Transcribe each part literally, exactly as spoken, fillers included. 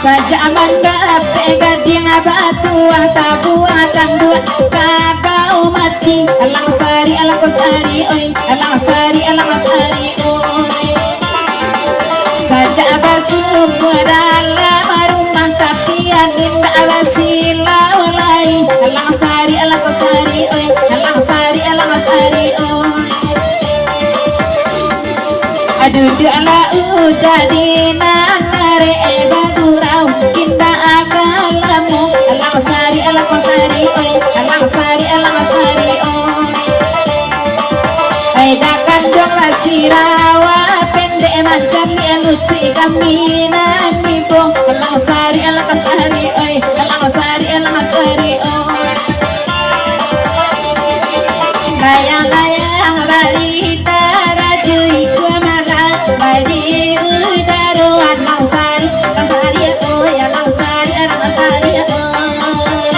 Sajak mandapek gadih batuah, tabuah tanduak kabau mati. Alang sari, alang sari, oi, alang sari, alang sari, oi. Sajak basumua dalam rumah, tapi angin dak basilau lai. Alang sari, alang sari, oi, alang sari, alang sari, oi. Duduaklah uda di nan arek bagurau, indak akan lamo. Alang sari, alang sari, oi, alang sari, alang sari, oi. Ai dak kanduang lah sirawa pendek, mancaliak lutuik kami nan ibo. Alang sari, alang sari, oi, alang sari, alang sari, oi. Layang-layang barita, rajuik jua malam, bai di udaro. Alang sari, alang sari, oi, alang sari, alang sari, oi.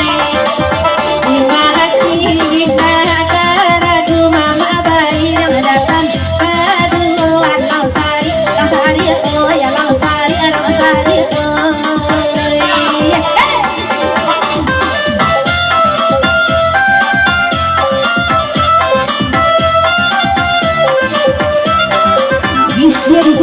Di maha tinggi, maha karagu, mamak bayi nan dalam paduo. Alang sari, alang sari, oi, alang sari, alang sari, oi. Hei! Gisia D J.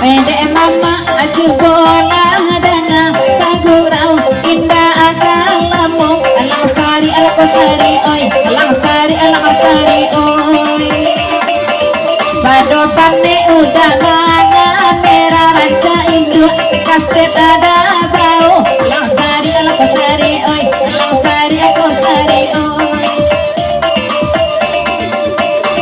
Pendek mamak, cubolah danga, bagurau indak akan lamo. Alang sari, alang sari, oi, alang sari, alang sari, oi. Pado panek uda bana merah, rancak induak kaset ada bau. Alang sari, alang sari, oi, alang sari, alang sari, oi.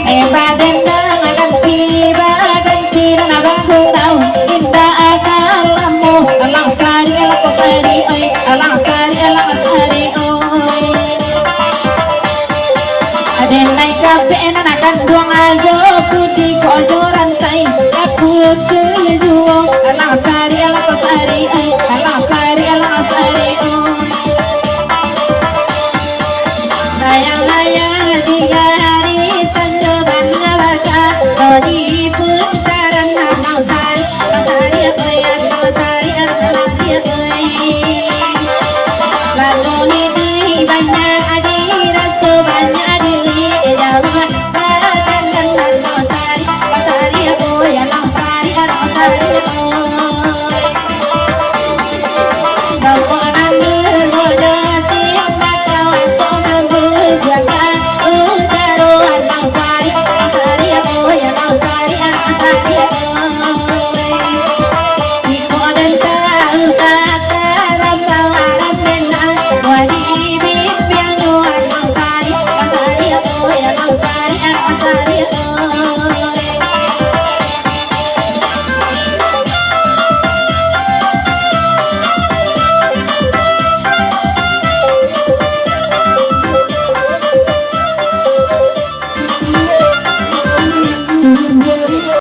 Eh, badendang ganti baganti nan bagurau, indak akan lamo. Alang sari, alang sari, oi, alang sari, alang sari, oi. Aden naik kabek nan kanduang ajo putih, kok jo rantai taputuih juo. Alang sari, alang sari, eh, alang sari, alang sari, oh. Layang-layang di garisan jo bana baka, kok di pun